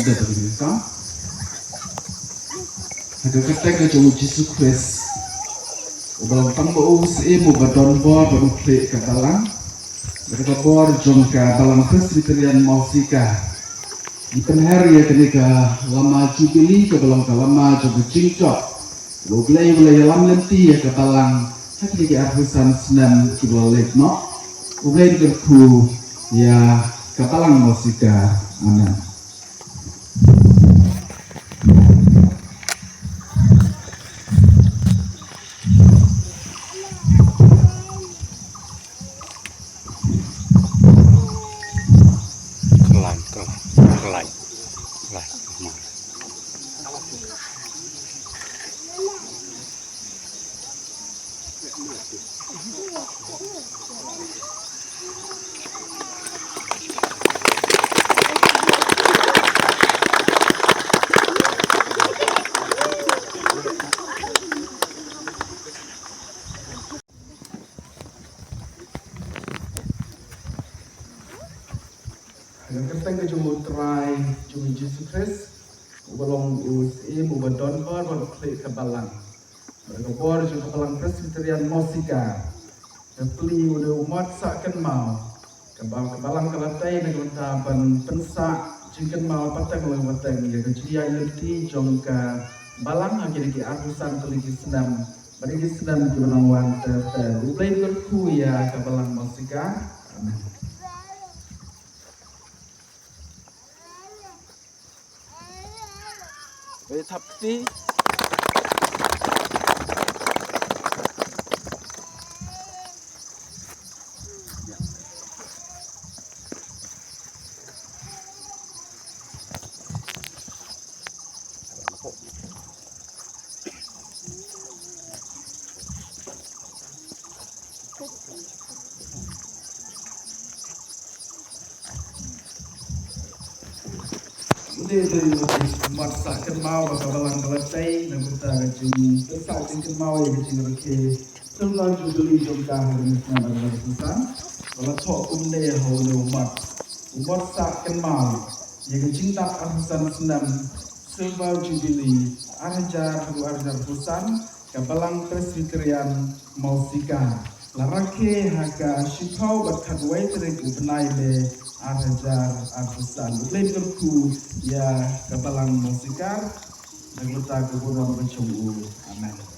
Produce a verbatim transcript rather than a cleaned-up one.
Ha ka kyrteng ka jong u Jisu Khrist, uba long tang ba u Syiem uba don bor bad u khlieh ka balang, da kata ka bor jong ka Balang Presbyterian Mawsiga, ngi pynher ïa kane ka lama Jubili kaba long ka lama jong ka jingjop. U Blei u la ïalam lynti ïa ka balang ha kine ki arphew san snem kiba la leit noh. U Blei un kyrkhu ïa ka Balang Mawsiga. Amen. Ha ka kyrteng ka jong u Trai jong ngi Jisu Khrist, uba long u Syiem uba don bor bad u khlieh ka balang, bad da ka bor jong ka Balang Presbyterian Mawsiga, nga plie u dei u mot sah kynmaw. Ka ba-, ka balang ka la tei na ka bynta ban pynsah jingkynmaw pateng la pateng ïa ka jingïaid lynti jong ka balang ha kine ki arphew san tylli ki snem bad ïa ki snem kiba nang wan ter ter. U Blei un kyrkhu ïa ka Balang Mawsiga. Amen. Wei thap ti. Ynda dei u mot sah kynmaw ba ka balang ka la tei na ka bynta ka jingpynsah jingkynmaw ïa ka jingrakhe Silver Jubilee jong ka ha kane ka snem ar hajar arphew san. Ba la thoh kumne ha une u mot. U mot sah kynmaw ïa ka jingdap arphew san snem Silver Jubilee ar hajar haduh ar hajar arphew san, ka Balang Presbyterian Mawsiga la rakhe ha ka shiphew bad khatwei tarik u bnai May ar hajar arphew san. U Blei un kyrkhu ïa ka Balang Mawsiga na ka bynta ka burom ka jong u. Amen.